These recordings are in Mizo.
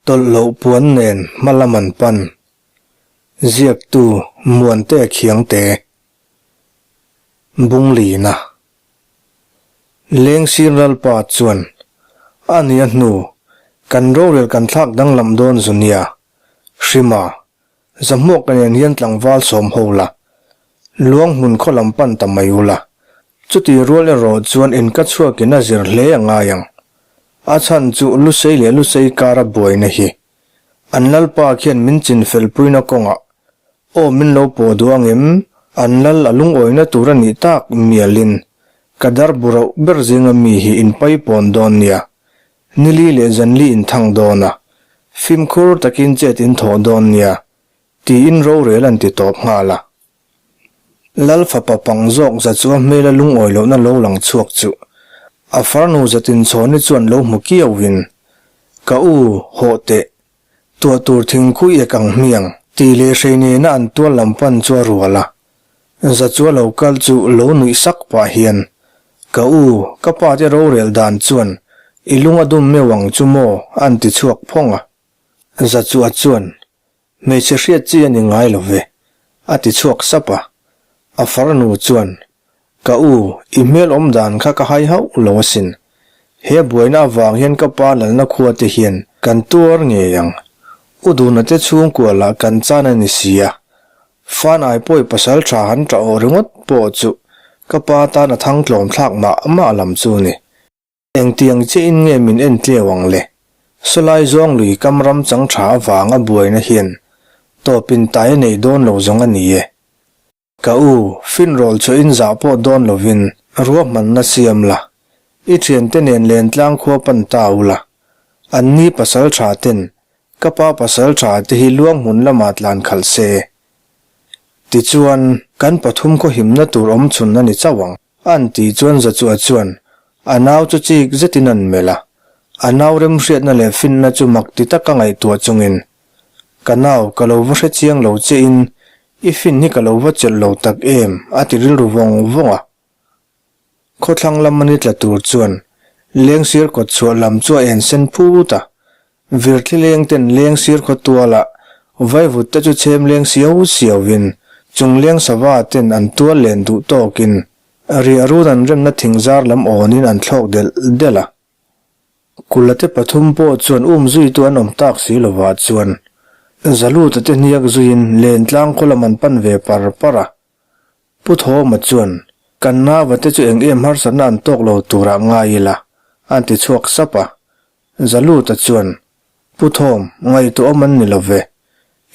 Tawlh loh puan nen hma lam an pan. Ziaktu Muante Khiangte. Bunglina. Lengsir Lalpa chuan, A nia hnu, kan rorel kan thlak danglam dawn zu nia. Hrima, Zahmuaka nen hian tlangval sawm ho la, luang hmun khaw lam pan ta mai ula. Chuti rual erawh chuan in ka chhuakin a zir hle a ngai ang. A chhan chu Lusei leh Lusei kara buaina hi. An lalpa khian min chin felpuina kawngah aw min lo pawh duh angem? An lal a lungawina tur a nih tak mialin ka dar bu rauh ber zinga mi hi in paipawn dawn nia. Nili leh zanli in thang dawn a, fimkhur takin chet in thawh dawn nia, tiin rorel an ti tawp nghal a. Lal fapa pang zawk za chu a hmela lungawi lohna lo lang chhuak chu a farnu zatin chhawni chuan lo hmu kiauhin, Ka u, hawh teh, tuah tur thingkhui ek ang hmiang, tih leh hrei nena an tual lam pan chu a rual a. Za chu a lo kal chu lo nuih sak pah hian, Ka u, ka pa te rorel dan chuan i lung a dum meuh ang chu maw? A'n ti chhuak phawng a. Za chu a chuan, Hmeichhe hriat chi a ni ngai lo ve, a ti chhuak sap a. A farnu chuan, Ka u, i hmel awm dan kha ka hai hauh lo asin. He buaina avang hian ka pa lalna khua te hian kan tuar ngei ang. U Duna te chhungkua lah kan chan a ni si a. Fan ai pawi pasal tha han tah awh ringawt pawh chu ka pa tan a thang tlawm thlak mah mah lam chu ni. Engtiang chiahin nge min en tleu ang le? Sawlai zawng lui kam ram chang tha avanga buaina hian tawpin tai a nei dawn lo zawng a ni e. Ka u, finrawl chu in zah pawh dawn lovin ruahmanna siam la, i thiante nen lentlang khua pan ta u la. An ni pasal tha ten ka pa pasal tha te hi luang hmun lamah tlan khalh se. Tichuan, kan pathum khaw himna tur awm chhun a ni chauh ang. An tih chuan Zachua chuan a nau chu chik zetin an melh a. A nau remhriatna leh finna chu mak ti taka ngaihtuah chungin, Ka nau, ka lo va hre chiang lo che in, i fin hi ka lo va chelh lo tak em? a ti rilru vawng vawng a. Khawthlang lam a ni tla tur chuan Lengsir kawt chhuah lam chu a en sen phut a. Virthli leng ten Lengsir khaw tualah vaivut te chu chhem leng siau siau in chung leng sava ten an tual len duh tawkin riah run an remna thingzar lam awnin an thlawk delh delh a. Kula te pathum pawh chuan um zuitu an awm tak si lovah chuan Zaluta te hniak zuiin Lentlang khaw lam an pan ve par par a. Pu Thawma chuan, Kan nava te chu eng em harsatna an tawk lo turah ngai ila, an ti chhuak sap a. Zaluta chuan, Pu Thawm, ngaihtuahawm an ni lo ve.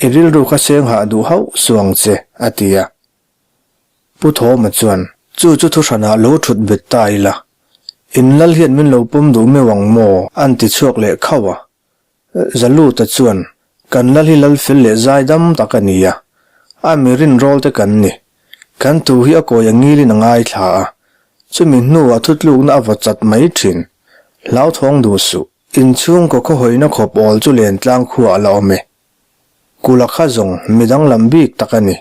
I rilru kha seng hah duh hauh suh ang che, a ti a. Pu Thawma chuan, Chu chu thuhranah lo thut bet ta ila, in lal hian min lo pawm duh meuh ang maw? A'n ti chhuak leh khauh a. Zaluta chuan, Kan lal hi lal fel leh zai dam tak a ni a, a mi rinrawl te kan ni. Kan tu hi a kawi a ngilin a ngaithla a, chumi hnuah thutlukna a vaw chat mai thin. Hlauthawng duh suh. Inchhungkaw khawhawina khawp awl chu lentlang khuaah a la awm e. Kula kha zawng midang lam bik tak a ni.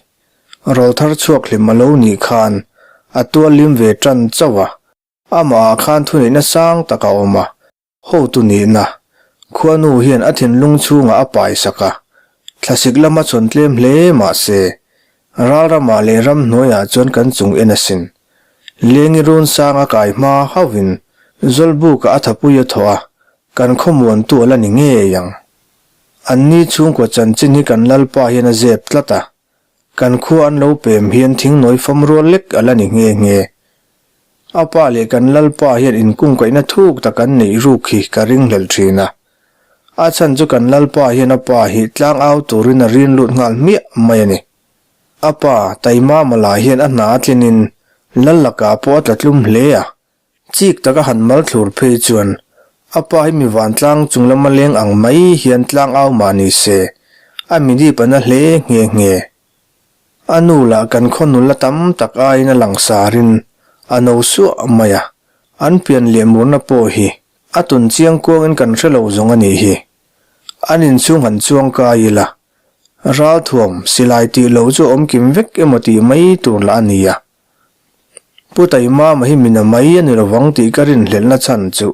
Rawlthar chhuak hlim a lo nih khan a tual lim ve tan chauh a, amahah khan thuneihna sang tak a awm a, hotu nihna, khuanu hian a thinlung chhungah a paisak a, thlasik lama chhawn tlem hle mah se, ral ramah leh ramhnuaiah chuan kan chung en asin. Lengi run sang a kai hma hauhin Zawlbuka a thapui a thawh a, kan khawmuantu a la ni ngei ang. Anni chhungkaw chanchin hi kan Lalpa hian a zep tlat a, kan khua an lo pem hian thingnawi fam rual lek a la ni nghe nghe. A pa leh kan Lalpa hian inkungkaihna thuk tak an neih ruk hi ka ringhlelh thin a. A chhan chu kan Lalpa hian a pa hi tlang au turin a rin lut nghal hmiah mai a ni. A pa, Taimama lah hian a hna a tlinin Lal lakah pawh a tla tlum hle a, Chik taka han mal thlur phei chuan a pa hi mi vantlang chung lama leng ang mai hian tlang au mah ni se, a mi dip a na hle nghe nghe. A nu lah kan khaw nula tam tak aiin a langsarin a no suah mai a, an pian leh murna pawh hi a tun chiang kuangin kan hre lo zawng a nih hi. An inchhung han chuang kai ila, ralthuam silai tih lo chu a awm kim vek emaw tih mai tur lah a ni a. Pu Taimama hi mina mai a ni lovang tih ka rinhlelhna chhan chu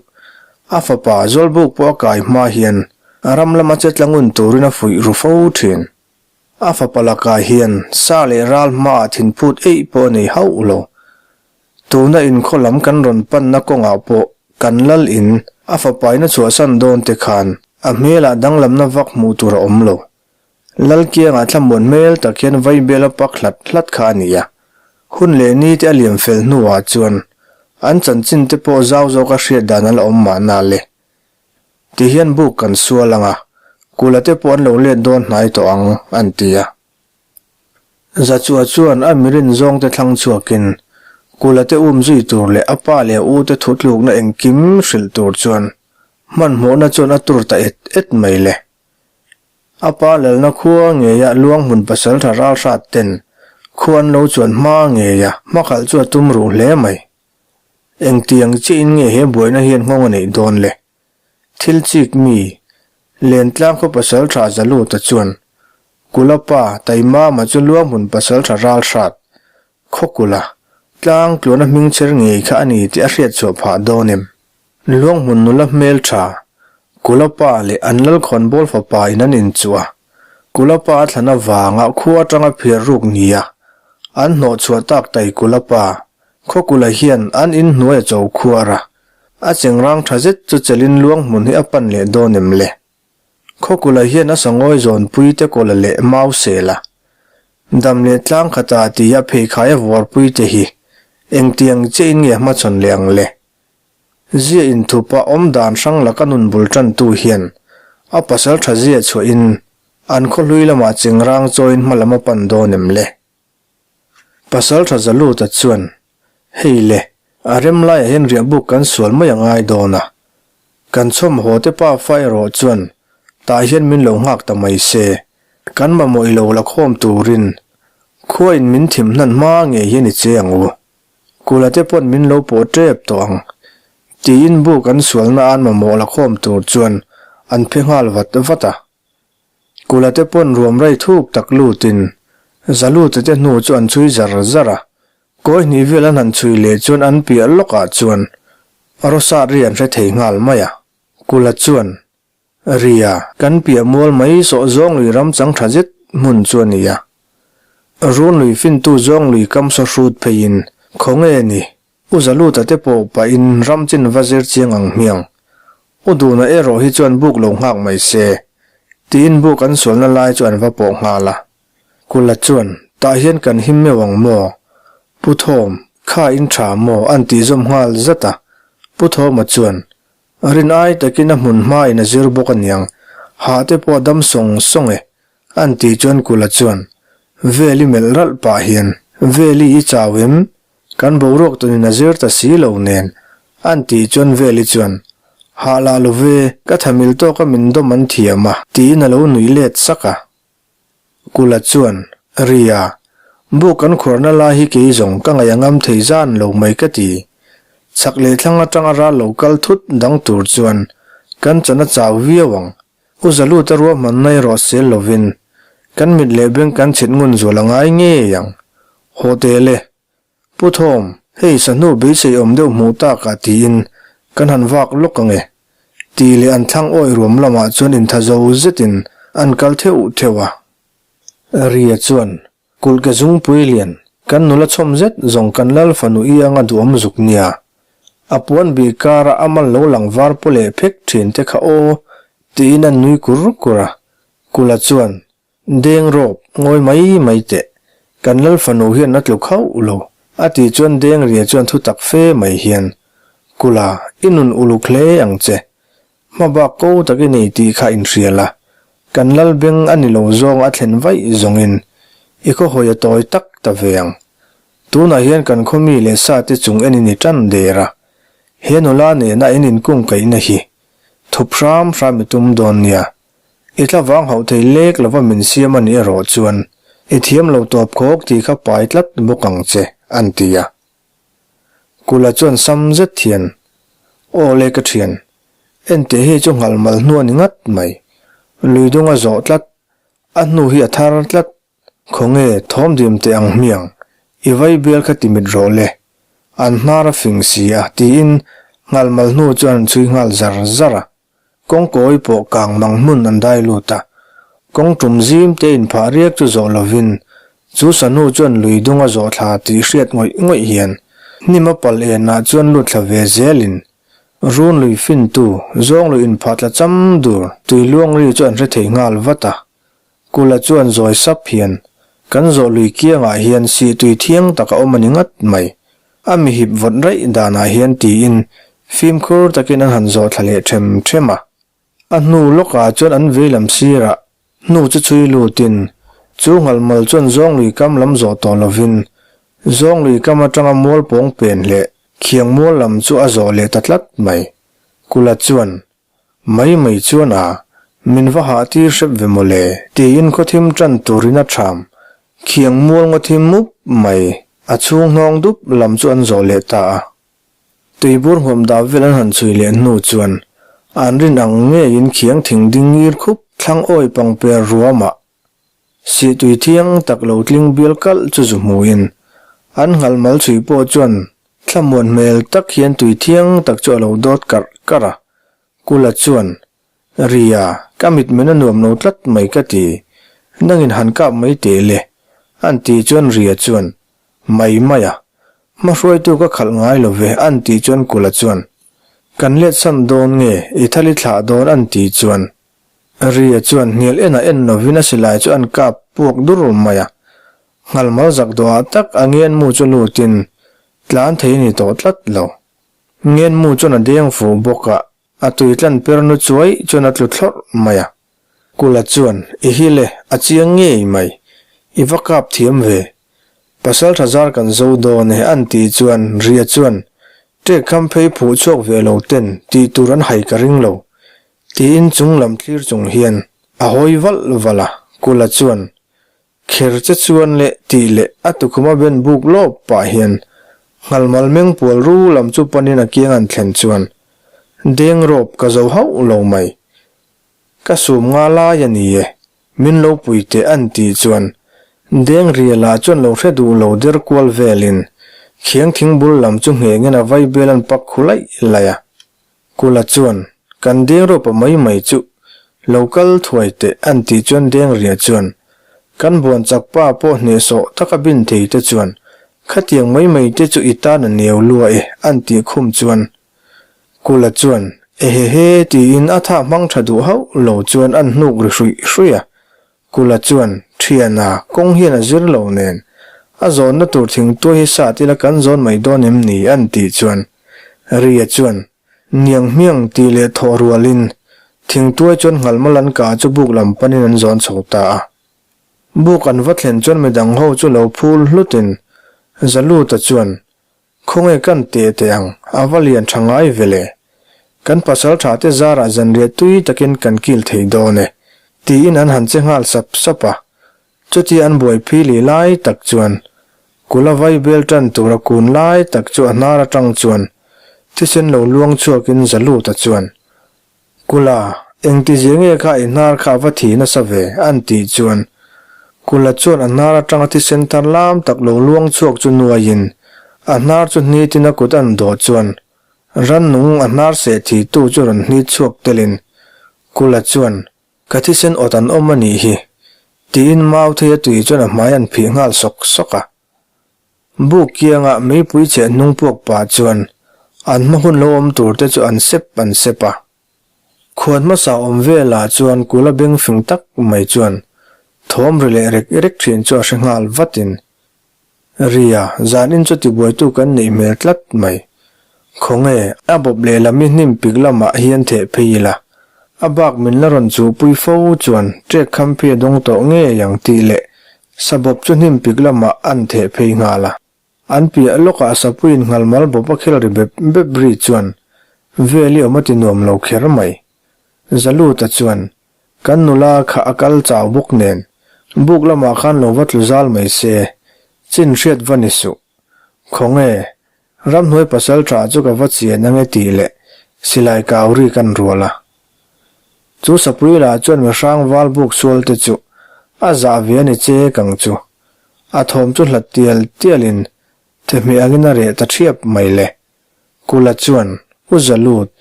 a fapa Zawlbuk pawh a kai hma hian Ram lama che tla ngun turin a fuih ru fo thin. A fapa lakah hian sa leh ral hmaah thinphut eih pawh a nei hauh lo. Tuna inkhaw lam kan rawn panna kawngah pawh kan lal in a fapain a chhuahsan dawn te khan a hmelah danglamna vak hmuh tur a awm lo. Lal kiangah thlamuan hmel tak hian vaibel a pak hlat hlat kha a ni a. Hun leh ni te a liam fel hnuah chuan an chanchin te pawh zau zawka hriat dan a la awm mahna le. Ti hian buk kan sual ang a, kula te pawh an lo let dawn hnai tawh ang, an ti a. Zachua chuan a mirin zawngte thlang chhuakin kula te um zui tur leh a pa leh a u te thutlukna engkim hrilh tur chuan hmanhmawhna chuan a tur ta et et mai le. A pa lalna khua ngeia Luanghmun pasaltha ralhrat ten khua an lo chuan hma ngeia hmakhalh chu a tum ruh hle mai. Engtiang chiahin nge he buaina hian nghawng a neih dawn le? Thil chik mi, Lentlang khaw pasal tha Zaluta chuan Kula pa Taimama chu Luanghmun pasal tha ral hrat, khaw kula, tlang tluana hming chher ngei kha a ni tih a hriat chhuah phah dawn em? Luanghmun nula hmel tha, Kula pa leh an Lalkhawnbawl fapa in an inchuh a, Kula pa a thlan avanga khua atanga phiar ruk nia an hnawh chhuah tak Tai Kula pa Khawkula hian an in hnuai a cho khuar a, a chengrang tha zet chu chelin luang hmun hi a pan leh dawn em le? Khawkula hian a sangawi zawnpui te kawla leh mau sel a, dam leh tlang khata tia pheikhai a vuarpui te hi engtiang chiahin nge hmachhawn leh ang le? Zia inthupa awm dan hrang laka nun bul tantu hian a pasal tha zia chhuahin an khawhlui lamah chengrang chawiin hmalam a pan dawn em le? Pasal tha Zaluta chuan, Hei le, a rem laiah hian riahbuk kan sual mai a ngai dawn a. Kan chhawm haw te pa fa erawh chuan tah hian min lo nghak ta mai se, kan mamawh i lo la khawm turin khuain min thim hnan hma ngei hian i che ang u. Kula te pawn min lo pawh tep tawh ang. Tiin buk an sualna an mamawh la khawm tur chuan an phe nghal vat vat a. Kula te pawn ruam rei thuk tak lutin Zalute te hnu chu an chhui zar zar a, kawi hnih vel an han chhui leh chuan an piah lawkah chuan Rosat ri an hre thei nghal mai a. Kula chuan, Ria, kan piah mual mai sawh zawng lui ram chang tha zet hmun chu a ni a. Run lui fintu zawng lui kam saw hrut pheiin khawnge ni U Zaluta te pawh pahin ram chin va zir chiang ang hmiang. U Duna erawh hi chuan buk lo nghak mai se, tiin buk an sualna lai chu an va pawh nghal a. Kula chuan, Tah hian kan him meuh ang maw? Pu Thawm, kha in tha maw? an tih zawm nghal zat a. Pu Thawma chuan, Rin ai takin a hmun hmain a zir bawk aniang, hah te pawh a dam sawng sawng e, an tih chuan Kula chuan, Veli melh ralh pah hian, Veli i chau em? Kan boruak tunin a zir ta si lo nen, an tih chuan Veli chuan, Hah lah lo ve, ka thamil tawka min dawm an thiam a, tiin a lo nuih let sak a. Kula chuan, Ria, buk kan khuarna lai hi kei zawng ka ngaih a ngam thei zan lo mai ka ti. Chhak leh thlang atanga ral lo kal thut dang tur chuan kan chan a chau viau ang. U Zaluta ruahmanna erawh sel lovin kan mit leh beng kan chhit ngun zual a ngai ngei ang. Haw tel e. Pu Thawm, hei sahnu beisei awm deuh hmuh takah tiin kan han vak lawk ang e. Tih leh an thlang awih ruam lamah chuan intha zo zetin an kal theuh theuh a. Ria chuan, Kulhke zungpui lian, kan nula chhawm zet zawng kan lal fanu i anga duhawm zuk nia. A puan bih kara a mal lo lang var paw leh phek thin te kha aw, tiin an nui kur kur a. Kula chuan, Deng rawp, ngawi mai mai teh. Kan lal fanu hian a tluk hauh lo, a tih chuan Deng Ria chuan thu tak fe mai hian, Kula, i nun uluk hle ang che. Hma bak ko tak i nei tih kha inhria la, kan lal beng a ni lo zawng a thlen vaih zawngin i khaw hawi a tawi tak ta ve ang. Tunah hian kan khaw mi leh sa te chung en in i tan der a, he nula nena in inkungkaihna hi thup hram hram i tum dawn nia. I tla vang hauh thei lek lova min siam a nih erawh chuan i thiam lo tawp khawk tih kha pai tlat bawk ang che, an ti a. Kula chuan sam zet hian, Aw le ka thian, enteh hei chu nghal mal hnu a ni ngat mai. Lui dung a zawh tlat, a hnu hi a thar tlat. Khawnge thawm dim teh ang hmiang, i vai bial kha ti mit rawh le. An hnar a fing si a, tiin nghal mal hnu chuan an chhui nghal zar zar a. Kawng kawi pawh kang mang hmun an dai lut a, kawng tum zim te inphah riak chu zawh lovin chu sanu chuan lui dung a zawh thla tih hriat ngawih ngawih hian hnim a pal enah chuan lut thla ve zelin run lui fintu zawng lui inphah tla cham dur tui luang ri chu an hre thei nghal vat a. Kula chuan zawi sap hian, Kan zawh lui kiangah hian sih tui thiang tak a awm a ni ngat mai. A mi hip vawt raih danah hian tiin fimkhur takin an han zawh thla leh them them a. A hnu lawkah chuan an vei lam sirah hnu chu chhui lutin chu nghalmal chuan zawng lui kam lam zawh tawh lovin zawng lui kam atanga mual pawng pen leh khiang mual lam chu a zawh leh ta tlat mai. Kula chuan Mai mai chuan a, min va hah tir hrep ve mawle, tiin khawthim tan turin a ṭham. Khiang mual ngaw thim mup mai, a chhung hnawng dup lam chu an zawh leh ta a. Tuibur hmuam dah vel an han chhui leh hnu chuan an rin ang ngeiin khiang thing ding ngir khup thlang awi pangper ruamah Sihtui thiang tak lo tling bial kalh chu zu hmuin an nghal mal chhui pawh chuan thlamuan hmel tak hian tui thiang tak chu a lo dawt karh karh a. Kula chuan, Ria, ka mit men a nuam lo tlat mai ka ti, nangin han kap mai teh le, an ti chuan Ria chuan, Mai mai a, hmahruaitu ka khalh ngai lo ve, an tih chuan Kula chuan, Kan let san dawn nge, i thal i thlah dawn, an tih chuan Ria chuan hnial enah en lovin a silai chu an kap puak dur mai a, nghalmal zak dawhah tak a ngenmu chu lutin tlan thei a ni tawh tlat lo. Ngenmu chuan a deng fuh bawk a, a tui tlan per nu chuai chuan a tlu thlawrh mai a. Kula chuan, I hi le, a chiang ngei mai, i va kap thiam ve. Pasal tha zar kan zo dawn e an tih chuan Ria chuan, Ṭek kham phei phuh chhuak ve lo ten tih tur an hai ka ring lo. Tiin chung lam thlir chung hian a hawi valh valh a, Kula chuan, Kher che chuan leh tih leh a tukhuma ben buk lawp pah hian nghalmal meng pual ru lam chu panin a kiang an thlen chuan, Deng rawp ka zo hauh lo mai. Ka sum nga lai a ni e, min lo pui teh an tih chuan Deng rialah chuan lo hre duh lo der kual velin khiang thing bul lam chu nghengin a vaibel an pak khu laih laih a. Kula chuan, Kan deng rawpa mai mai chu, lo kal thuai teh an tih chuan Dengria chuan, Kan buan chak pa pawh hnehsawh taka bin thei te chuan, khatiang mai mai te chu i tan a neu lua e an tih khum chuan. Kula chuan, Ehehe tiin a tha hmang tha duh hauh lo chuan an hnuk ri hruih hruih a. Kula chuan, Thiana, kawng hian a zir lo nen, a zawnna tur thingtuai hi sat ila kan zawn mai dawn em ni? an tih chuan, Ria chuan, Niang hmiang tih leh thawh rualin, thingtuai chuan nghalmal an kah chu buk lam panin an zawn chho ta a. Buk an va thlen chuan midang ho chu lo phul hlutin, Zaluta chuan, Khawnge kan teh teh ang, a va lian tha ngai ve le. Kan pasal tha te zarah zanriah tui takin kan kil thei dawn e, tiin an han che nghal sap sap a. Chutia an buai phili lai tak chuan kula vai bel tan tura kun lai tak chu a hnar atang chuan thisen lo luang chhuakin Zaluta chuan Kula, engtizia nge kha i hnar kha a va thi nasa ve? an tih chuan Kula chuan a hnar atanga thisen thar lam tak lo luang chhuak chu nuaiin a hnar chu hnitin a kut an dawh chuan rannung a hnar seh thi tu chu rawn hnit chhuak telin Kula chuan Ka thisen awt an awm a nih hi tiin Mauthei a tui chuan a hmai an phih nghal sawk sawk a. Buk kiangah meipui cheh hnung puak pah chuan an hma hun lo awm tur te chu an sep an sep a. Khuan hmasa awm velah chuan kula beng fing tak mai chuan thawm ri leh rek rek thin chu a hre nghal vatin, Ria, zanin chu tibuaitu kan neih hmel tlat mai. Khawnge, a bawp lehlam i hnim pik lamah hian theh phei ila. A bak min la rawn chuhpui fo chuan ṭek kham phei a dawng tawh ngei ang tih leh Sabawp chu hnim pik lamah an theh phei nghal a. An piah lawkah sapuiin nghalmal bawp a khel ri bep bep ri chuan vel i awm a ti nuam lo kher mai. Zaluta chuan, Kan nula kha a kal chau bawk nen, buk lamah khan lo va tlu zal mai se, chin hriat va ni suh. Khawnge, ramhnuai pasal tha chu ka va chian ange tih leh silai kau ri kan rual a. Chu sapui lah chuan mihrang val buk sual te chu a zah ve a ni che kang chu. A thawm chu hlat tial tial in thehmeh angin a reh ta thiap mai le. Kula chuan, U Zalut,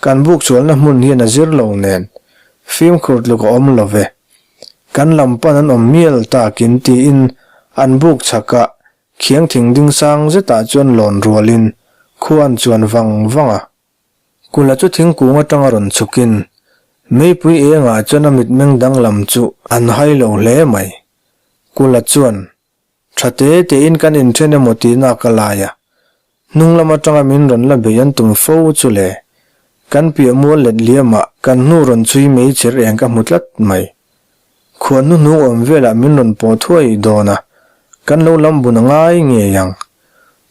Kan buk chualna hmun hian a zir lo nen, fimkhur tluk a awm lo ve. Kan lam pan an awm mial takin tiin an buk chhakah khiang thing ding sang zetah chuan lawn rualin khua an chuan vang vang a. Kula chu thingkung atanga rawn chhukin meipui engah chuan a mitmeng danglam chu an hai lo hle mai. Kula chuan Tha te tein kan inthen emaw tihna ka lai a, hnung lam atanga min rawn la bei an tum fo chu le. Kan piah mual let liamah kan hnu rawn chhui mei cher eng ka hmu tlat mai. Khuan hnuhnung awm velah min rawn pawh thuai dawn a, kan lo lam bun a ngai ngei ang.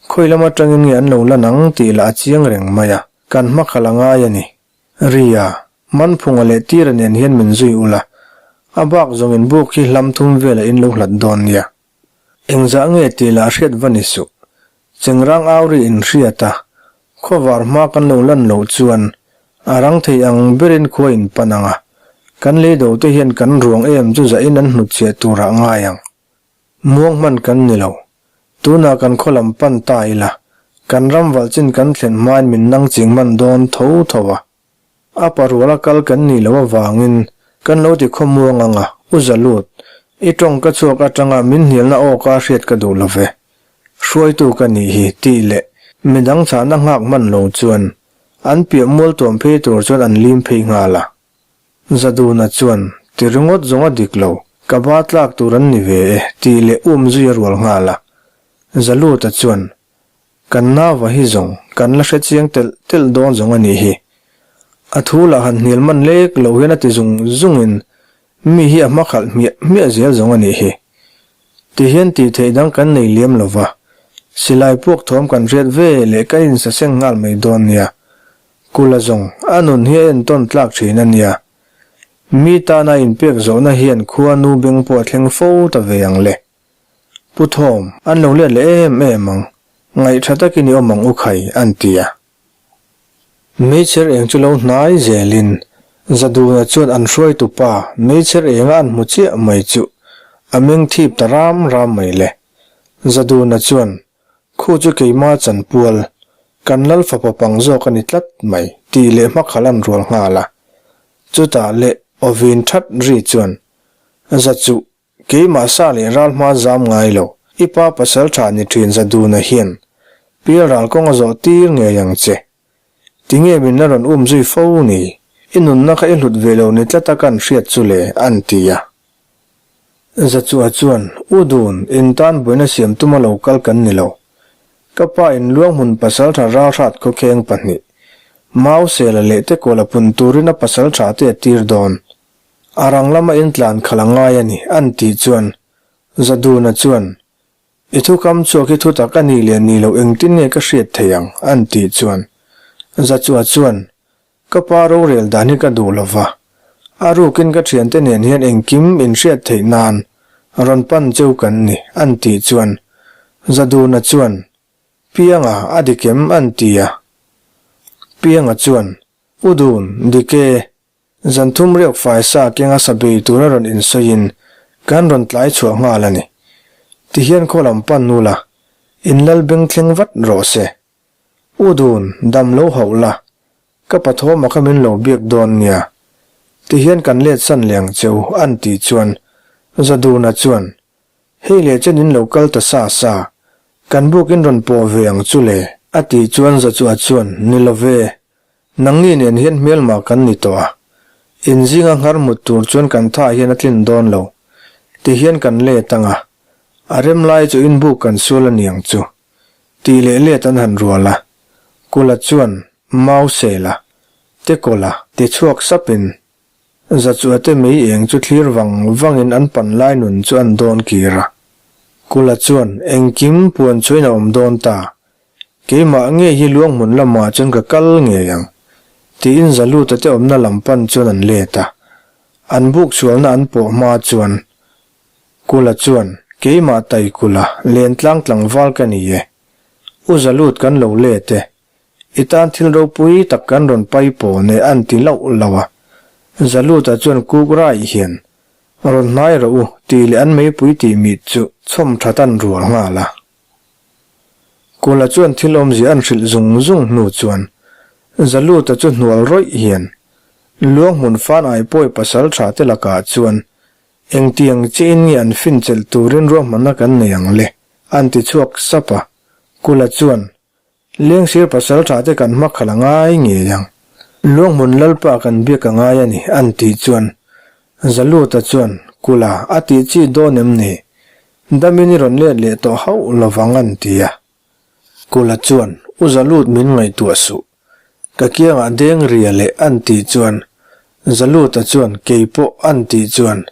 Khawi lam atangin nge an lo lan ang tih lah a chiang reng mai a, kan hmakhalh a ngai a ni. Ria, Manphunga leh Tira nen hian min zui ula, a bak zawngin buk hi hlam thum velah in lo hlat dawn nia. Engzah nge tih lah hriat va ni suh. Chengrang au ri in hriat a, khawvar hma kan lo lan loh chuan a rang thei ang berin khua in pan ang a, kan leido te hian kan ruang em chu zahin an hnutchhiah turah ngai ang. Muang hman kan ni lo. Tunah kan khaw lam pan ta ila, kan ram valh chin kan thlen hmain min nang ching hman dawn tho tho a. A paruala kal kan nih loh avangin kan lo ti khaw muang ang a, u Zalut, i tawng ka chhuak atanga min hnialna aw ka hriat ka duh lo ve. Hruaitu ka nih hi, tih leh midang chhahna nghak hman lo chuan an piah mual tuam phei tur chuan an lim phei nghal a. Zaduna chuan, Ti ringawt zawng a dik lo, ka ba tlak tur an ni ve e, tih leh um zui a rual nghal a. Zaluta chuan, Kan nauva hi zawng kan la hre chiang telh telh dawn zawng a nih hi. A thu lah han hnial man lek lo hian a ti zung zungin mi hi a hma khalh hmiah hmiah zel zawng a nih hi. Ti hian tih theih dang kan nei liam lo va, silai puak thawm kan hriat ve leh kan insaseng nghal mai dawn nia. Kula zawng a nun hi a entawn tlak thin a nia. Mi tana inpek zawhna hian khua nu beng pawh a thleng fo ta ve ang le. Pu Thawm, an lo let leh em em ang, ngaihṭha takin i awm ang u khai, an ti a. Meichher eng chu lo hnai zelin Zaduna chuan an hruaitu pa meichher enga an hmu chiah mai chu a meng thip ta ram ram mai le. Zaduna chuan, Khu chu keima chanpual, kan lal fapa pang zawk a ni tlat mai, tih leh hmakhalh an rual nghal a. Chutah leh awvin that ri chuan, Zachuh, Keimah sa leh ral hma zam ngai lo, i pa pasal tha ni thin Zaduna hian pial ral kawng a zawh tir ngei ang che. Tinge min la rawn um zui fo ni? I nunna kha i hlut ve lo ni tlat a kan hriat chu le, an ti a. Zachua chuan, U Dun, in tan buaina siam tuma lo kal kan ni lo. Ka pa in luang hmun pasal tha ral hrat khawkheng pahnih, Mau Sela leh Tekawla pun turin a pasal tha te a tir dawn. A rang lama in tlan khalh a ngai a ni, an tih chuan Zaduna chuan, I thu kam chhuak hi thutak a nih leh nih loh engtin nge ka hriat thei ang? an tih chuan Zachua chuan, Ka pa rorel dan hi ka duh lo va, a rukin ka thiante nen hian engkim in hriat theih nan rawn pan cheu kan ni, an tih chuan Zaduna chuan, Pianga, a dik em? an ti a. Pianga chuan, U Dun, dik e. Zan thum riak fai sa kenga sa bei tura rawn insawiin kan rawn tlai chhuah nghal a ni. Tihian khaw lam pan nu la, in lal beng thleng vat rawh se. U dun, dam lo hauh la, ka pathawma kha min lo biak dawn nia. Tihian kan let san leh ang che u, an tih chuan Zaduna chuan, Hei leh chen in lo kal ta sa sa, kan buk in rawn pawh ve ang chu le, a tih chuan Zachua chuan, Ni lo ve, Nangni nen hian hmelma kan ni tawh a, inzinga nghar mut tur chuan kan tha hian a tlin dawn lo. Tihian kan let ang a, a rem lai chu inbuk kan sual a niang chu. Tih leh let an han rual a, Kula chuan Mau Sela, Tekawla ti chhuak sapin Zachuate mei eng chu thlir vang vangin an pan lai nun chu an dawn kir a. Kula chuan engkim puan chuin a awm dawn ta, Keimah nge hi luang hmun lamah chuan ka kal ngei ang? tiin Zaluta te awmna lam pan chuan an let a. An buk sualna an pawh hma chuan Kula chuan, Keimah Taikula, Lentlang tlangval ka ni e. U Zalut kan lo let e. I tan thil ropui tak kan rawn pai pawn e an ti loh loh a. Zaluta chuan kuk raih hian, Rawn hnai rawh u tih leh an meipui tih mit chu chhawm that an rual nghal a. Kula chuan thil awmzia an hrilh zung zung hnu chuan Zaluta chu hnual rawih hian Luanghmun fan ai pawi pasal tha te lakah chuan engtiang chiin nge an fin chelh turin ruahmanna kan nei ang le? an ti chhuak sap a. Kula chuan Lengsir pasal tha te kan hma khalh a ngai ngei ang. Luanghmun Lalpa kan biak a ngai a ni an tih chuan Zaluta chuan Kula a tih chi dawn em ni? Damin i rawn let leh tawh hauh lovang an ti a. Kula chuan, U Zalut min ngaihtuah suh. Ka kiangah deng ria leh an tih chuan, Zaluta chuan kei pawh an tih chuan,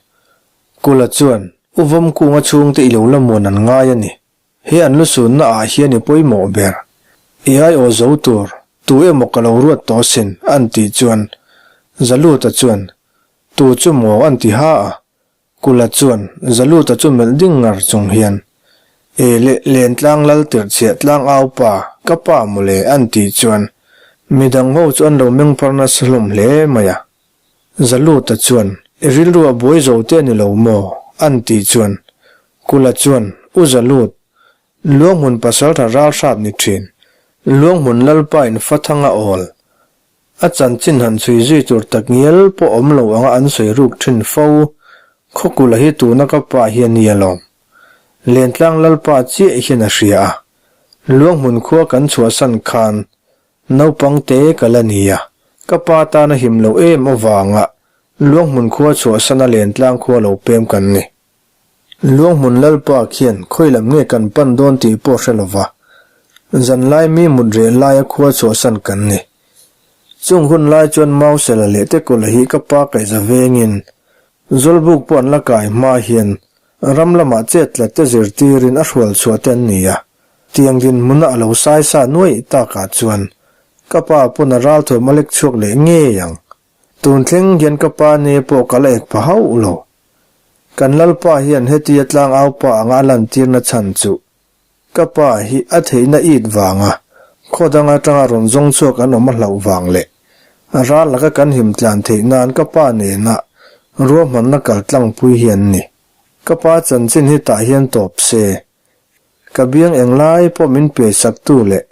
Kula chuan, U Vawmkunga chhungte i lo la muan an ngai a ni. He an lusunna ah hian i pawimawh ber. I aiawh zo tur, tu emaw ka lo ruat tawh sin, an tih chuan, Zaluta chuan, Tu chu maw an ti ha a. Kula chuan Zaluta chu melh ding ngar chung hian, E le, Lentlang lal tirh chhiah tlang au pa, ka pa mawle an tih chuan midang ho chu an lo meng phar nasa hlawm hle mai a. Zaluta chuan, I rilru a buai zo te a ni lo maw? an tih chuan Kula chuan, U Zalut, Luanghmun pasaltha ral hrat ni thin, Luanghmun Lalpa in Fathanga awl, A chanchin han chhui zui tur tak ngial pawh awm lo anga an sawi ruk thin fo, Khawkula hi tuna ka pa hi a ni alawm. Lentlang Lalpa chiah hian a hria a, Luanghmun khua kan chhuahsan khan naupang te ka la ni a, ka pa tana him lo em avanga Luanghmun khua chhuahsana Lentlang khua lo pem kan ni. Luanghmun Lalpa khian khawi lam nge kan pan dawn tih pawh hre lova, zanlai mi mut reh laia khua chhuahsan kan ni. Chung hun lai chuan Mausela leh Tekawla hi ka pa kaihza vengin Zawlbuk pawh an la kai hma hian ram lamah chet tlat te zirtirin a hrual chhuah te an ni a. Tiang dinhmuna a lo sai sa nuaih takah chuan ka pa pawn a ralthuam a lek chhuak leh ngei ang. Tun thleng hian ka pa ne pawh ka la ek pha hauh lo. Kan Lalpa hian hetia tlangau pa anga a lantirna chhan chu ka pa hi a theihna it vanga khaw dang atanga rawn zawng chhuak an awm a hlauh vang leh ral laka kan him tlan theih nan ka pa nena ruahmanna kal tlangpui hi an ni. Ka pa chanchin hi tah hian tawp se. Ka biang englai pawh min piaisaktu leh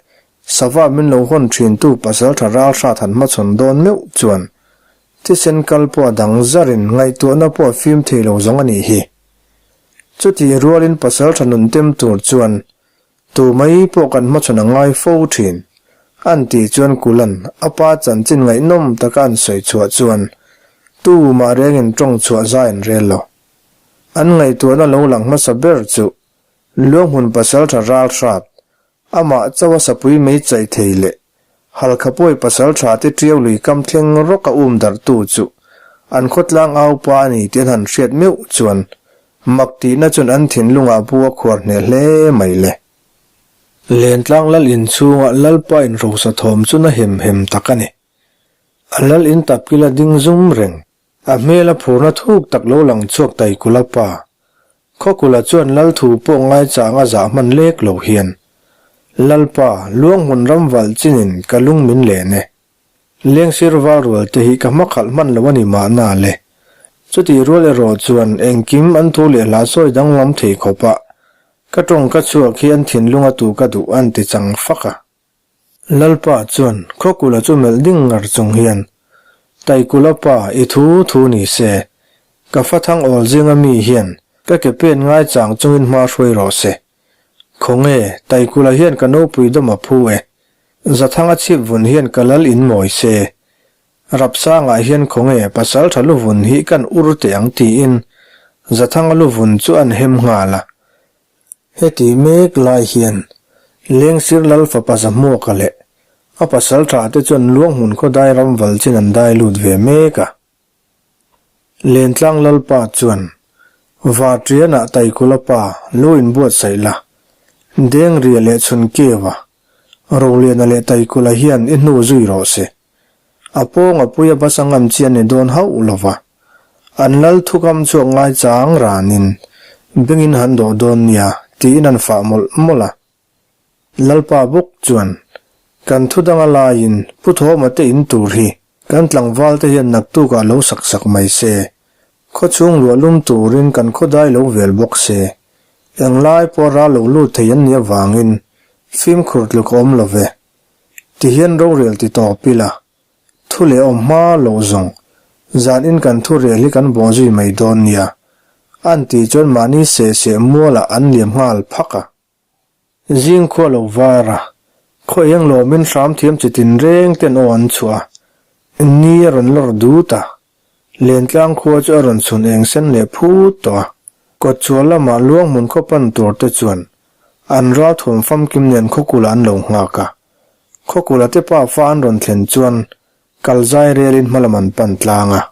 sava min lo hawn thintu pasaltha ral hrat han hmachhawn dawn meuh chuan thisen kal pawh a dang zarin ngaihtuahna pawh a fim thei lo zawng a nih hi. Chutih rualin pasaltha nun tem tur chuan tu mai pawh kan hmachhawn a ngai fo thin an tih chuan Kulan a pa chanchin ngaihnawm taka an sawi chhuah chuan tu mah rengin tawng chhuah zai an rel lo. An ngaihtuahna lo lang hmasa ber chu Luanghmun pasaltha ral hrat, amah chauha sapui mei chaih thei leh Halkha pawi pasaltha te ṭiau lui kam thleng rawk a um darhtu chu an khawtlang au pa a ni tih an han hriat meuh chuan mak tihna chuan an thinlungah bu a khuar hneh hle mai le. Lentlang lal inchhunga Lalpa inrosa thawm chu na hem hem tak a ni. A lal in tapkil a ding zum reng. A hmel a phurna thuk tak lo lang chhuak Taikula pa. Khawkula chuan Lal thu pawh ngaichang a zah hman lek lo hian, Lalpa, Luanghmun ram valh chinin ka lung min len e. Lengsir val rual te hi ka hmakhalh hman lo a ni mahna le. Chutih rual erawh chuan engkim an thu leh hla sawi danglam thei khawp a, ka tawng ka chhuak hi an thinlung a tu ka duh an ti chang fak a. Lalpa chuan Khawkula chu melh ding ngar chung hian, Taikula pa, i thu thu ni se, ka fa thang awl zinga mi hian ka ke pen ngai chang chungin hma hruai rawh se. Khawnge, Taikula hian ka nopui dawm a phu e. Zathanga chhip vun hian ka lal in mawi se. Rapsangah hian khawnge pasal tha luvun hi kan ur teh ang tiin Zathanga luvun chu an hem nghal a. Heti mek lai hian Lengsir Lal fapa Zahmuaka leh a pasal tha te chuan Luanghmun khaw dai ram val chin an dai lut ve mek a. Lentlang Lalpa chuan Varṭianah Taikula pa lo inbuatsaih la, Dengria leh Chhunkeva, Roliana leh Taikula hian i hnu zui rawh se. A pawng a pui a basa ngam chi an ni dawn hauh lo va. An lal thukam chhuak ngai chang ranin bengin han dawh dawn nia tiin an fah mawlh mawlh a. Lalpa bawk chuan, Kan thu danga laiin Pu Thawma te in tur hi kan tlangval te hian naktukah lo sak sak mai se. Khawchhung luah lum turin kan khawdai lo vel bawk se. Englai pawh ral lo lut thei an nih avangin fimkhur tluk a awm lo ve. Tihian rorel ti tawp ila, thu leh awm hma loh zawng, zan in kan thu rel hi kan bawh zui mai dawn nia, an tih chuan mahni seh seh mualah an liam nghal phak a. Zing khua lo var a, khaw eng lawmin hram thiam chi tinreng ten aw an chhuah a, ni a rawn lawr dut a, Lentlang khua chu a rawn chhun eng sen leh phut tawh a, kawtchhuah lamah Luanghmun khaw pan tur te chuan an ralthuam famkim nen khawkula an lo nghak a. Khawkula te pa fa an rawn thlen chuan kal zai relin hmalam an pan tlang a.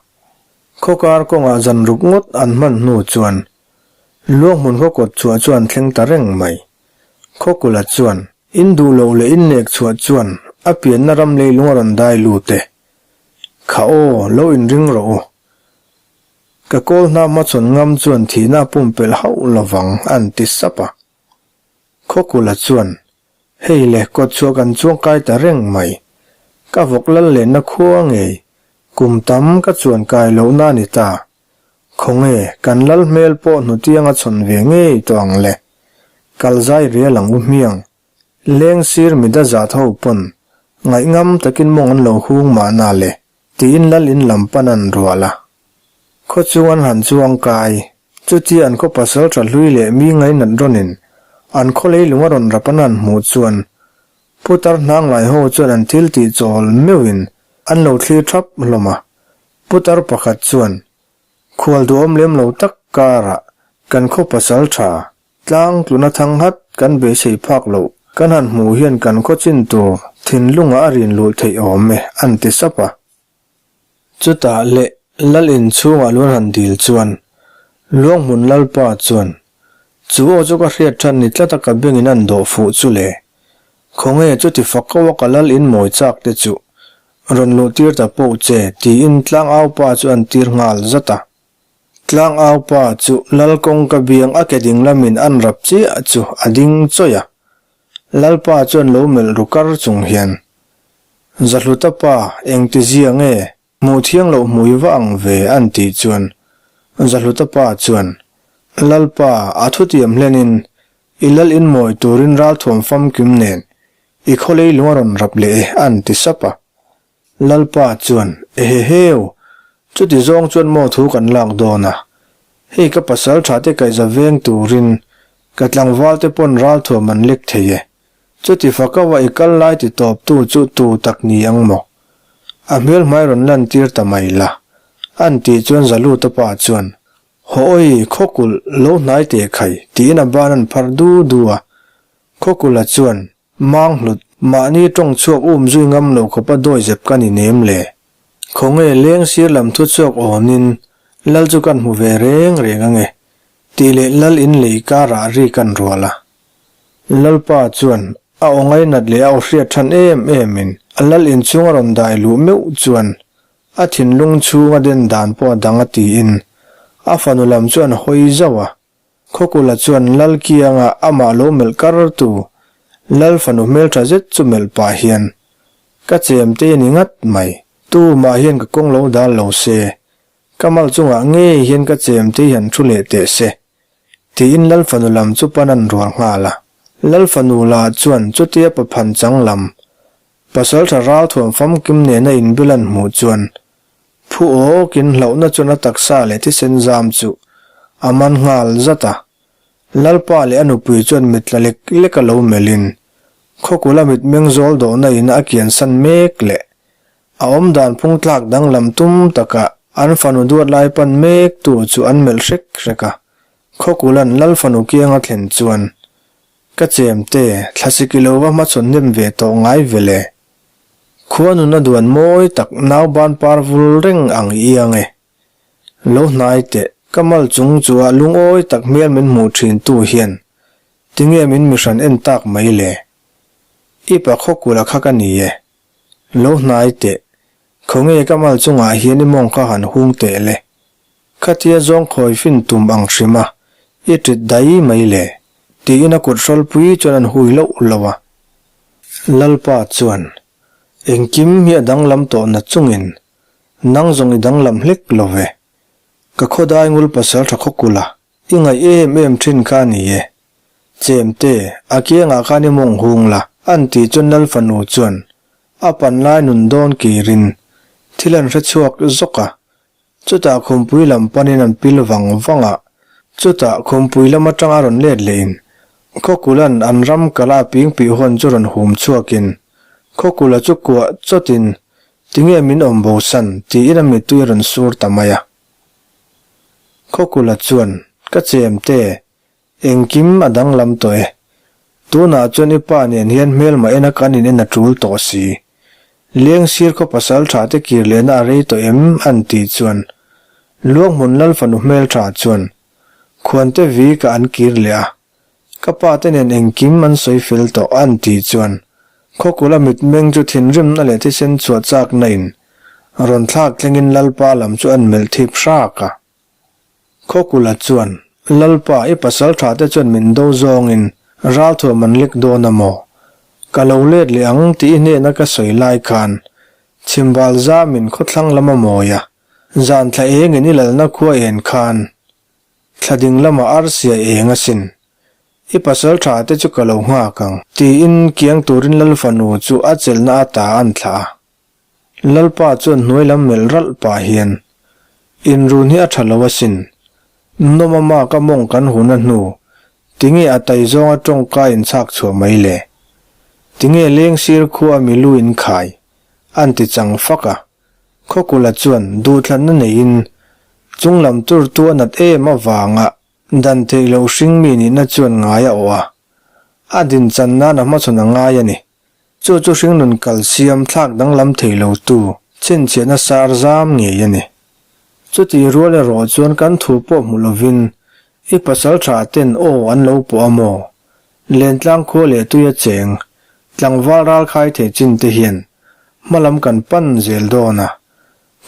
Khawkar kawngah zan ruk ngawt an hman hnu chuan Luanghmun khaw kawtchhuah chu an thleng ta reng mai. Khawkula chuan in duh loh leh in nek chhuah chuan a pianna ram leilung a rawn dai lut e. Kha aw, lo inring rawh u. Ka kawl hna hmachhawn ngam chuan thihna a pumpelh hauh lovang, an ti sap a. Khawkula chuan, Hei le, kawtchhuah kan chuang kai ta reng mai. Ka vawk lal lenna khua ngei, kum tam ka chuan kai lohna a ni ta. Khawnge, kan lal hmel pawh hnutianga chhawn ve ngei tawh ang le. Kal zai rial ang u hmiang, Leng sir mida zat ho pawn ngaihngam takin mawng an lo hung mahna le tiin lal in lam pan an rual a. Khaw chung an han chuang kai, chutia an khaw pasal tha hlui leh mi ngainat rawnin an khaw leilung a rawn rap an han hmuh chuan putar hnanglai ho chuan an thil tih chawl meuhin an lo thlir thap hlawm a. Putar pakhat chuan khual duhawm lem lo tak karah kan khaw pasal tha Tlang tluna thang hat kan beisei phak loh kan han hmuh hian kan khaw chin tur thinlungah a rin luh theih awm e, an ti sap a. Chutah leh Lal inchhungah luan han dil chuan Luanghmun Lalpa chuan, Chu aw chu ka hriat than ni tlat a ka bengin an dawh fuh chu le. Khawnge chuti fak ko a ka Lal in mawi chak te chu rawn luh tir ta poh che tiin tlangaupa chu an tir nghal zat a. Tlangaupa chu Lal kawngka biang a ke ding lamin an rap chiah chu a ding chawih a. Lalpa chuan lo melh ru kar chung hian, Zahluta pa, engti zia nge? Hmuh thiang loh hmui va ang ve an tih chuan Zahluta pa chuan, Lalpa, a thutiam hlenin i lal in mawi turin ralthuam famkim nen i khawlei lung a rawn rap leh e an ti sap a. Lalpa chuan, Eheheu! Chuti zawng chuan maw thu kan lak dawn a? Hei ka pasal tha te kaihza veng turin ka tlangval te pawn ralthuam an lek thei e. Chuti fakawa i kal lai ti tawptu chu tu tak ni ang maw? A hmel hmai rawn lantir ta mai la. An tih chuan Zaluta pa chuan, Haw awi, khawkulh lo hnai teh khai, tiin a ban an phar du du a. Khawkulha chuan, Mang hlut, mahni tawng chhuak um zui ngam lo khawpa dawi zep ka ni nem le. Khawnge leng sir lam thu chhuak awnin Lal chu kan hmu ve reng reng ange tih leh Lal in lei karah ri kan rual a. Lalpa chuan a aw ngainat leh a aw hriat than em emin a Lal in chhung a rawn dai luh meuh chuan a thinlung chhung a den dan pawh a dang a tiin a fanu lam chu an hawi zauh a. Khawkula chuan Lal kianga amah lo melh kar tu Lal fanu hmeltha zet chu melh pah hian, Ka chem te ni ngat mai, tumah hian ka kawng lo dal lo se, ka mal chungah ngei hian ka chem te hi han thu leh teh se, tiin Lal fanu lam chu pan an rual nghal a. Lal fanu lah chuan chutia paphan chang lam, pasaltha ralthuam famkim nena inbil an hmuh chuan Phu awkin hlauhna chuan a taksa leh thisen zam chu a man nghal zat a. Lalpa leh a nupui chuan mit tla lek lek a lo melhin khawkul a mitmeng zawl dawhna in a kiansan mek leh a awmdan phung tlak danglam tum taka an fanu duat lai pan mek tu chu an melh hrek hrek a. Khawkula'n Lal fanu kiang a thlen chuan, Ka chemte, thlasik i lo va hmachhawn hnem ve tawh ngai ve le. Khua nuna duan mawi tak nau ban par vul reng ang i iang e. Lo hnai teh, ka mal chung chu a lungawi tak hmel min hmuh thin tu hian tinge min mihran en tak mai le. I pa khawkula kha ka ni e. Lo hnai teh, khawnge ka mal chungah hian i mawng kha han hung teh le. Khatia zawng khawi fin tum ang hrim a, i ṭit dai mai le, tiin a kut hrawlpui chuan an hui loh loh a. Lalpa chuan, Engkim hi a danglam tawh na chungin, nang zawng i danglam hlek lo ve. Ka khawdai ngul pasal ṭha khawkul a, i ngaih em em ṭhin kha a ni e. Chemte, a kiangah khan i mawng hung la, an tih chuan Lal fanu chuan. A panlai nun dawn kirin thil an hre chhuak zawk a, chutah khumpui lam panin an pil vang vang a, chutah khumpui lam atanga a rawn let lehin Khawkula'n an ram kala a pingpih hawn chu rawn hum chhuakin Khawkula chu kuah chawtin Tinge min awm bosan tiin a mittui a rawn sur ta mai a. Khawkula chuan Ka chem te, Engkim a danglam tawh e. Tunah chuan i pa nen hian hmelmah ena kan in en a tul tawh si. Lengsir khaw pasal tha te kir lehna a rei tawh em? an tih chuan Luanghmun Lal fanu hmeltha chuan Khuante vi ka an kir leh a, ka pa te nen engkim an sawi fel tawh an tih chuan Khawkula mitmeng chu thinrimna leh thisen chhuah chakna in rawn thlak thlengin Lalpa lam chu an melh thip hrak a. Khawkula chuan, Lalpa, i pasal tha te chuan min do zawngin ralthuam an lek dawn a maw? Ka lo let leh ang tih i hnena ka sawi lai khan chhimbal zamin khawthlang lam a mawi a, zan thla engin i lalna khua en khan thla ding lamah arsia eng asin. I pasal tha te chu ka lo nghak ang, tiin kiang turin Lal fanu chu a chelhna ata an thlah a. Lalpa chuan hnuai lam melh ralh pah hian, Inrun hi a tha lo asin. Nawm ama ka mawng kan hun a hnu, tinge a tai zawnga tawngka in chhak chhuah mai le? Tinge leng sir khua mi lu in khai? An ti chang fak a. Khawkula chuan duhthlanna neiin chunglam turtu a nat em avanga dan theih loh hringmi nihna chuan ngai a awh a. A dinchan nan a hmachhawn a ngai a ni. Chu chu hringnun kal siam thlak danglam thei lo tu chhinchhiahna sar zam ngei a ni. Chutih rual erawh chuan kan thu pawh hmu lovin i pasal tha ten aw an lo pawh a maw? Lentlang khua leh tuia cheng, tlangval ral khai thei chin te hian hmalam kan pan zel dawn a,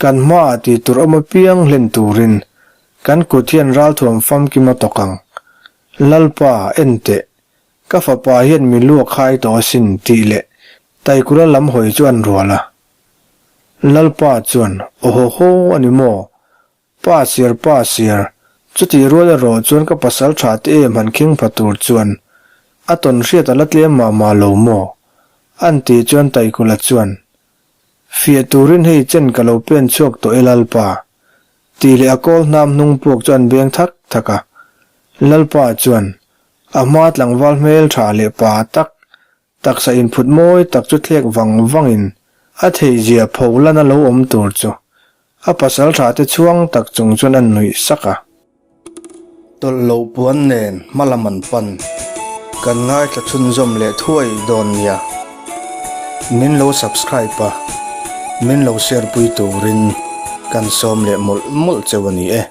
kan hmaah tih tur awm apiang hlen turin kan kut hian ralthuam famkim a tawk ang. Lalpa, en teh, Ka fapa hian mi lu a khai tawh asin tih leh Taikura lam hawi chu an rual a. Lalpa chuan, Aw haw a ni maw? Pa sir, pa sir, chutih rual erawh chuan ka pasal tha te em han khing pha tur chuan a tawn hriat a la tlem mah mah lo maw? An tih chuan Taikula chuan, Fiah turin hei chen ka lo pen chhuak tawh e Lalpa, tih leh a kawl hnam hnung puak chu an beng thak thak a. Lalpa chuan, A hma tlangval hmel tha leh pa tak, taksa inphut mawi tak chu thlek vang vangin a theihzia pho lana lo awm tur chu a pasal tha te chhuang tak chung chuan a nuih sak a. Tawlh loh puan nen hma lam an pan, kan ngaithla chhunzawm leh thuai dawn nia. Min lo subscribe a, min lo share pui turin kan sawm leh mawlh mawlh cheu a ni e.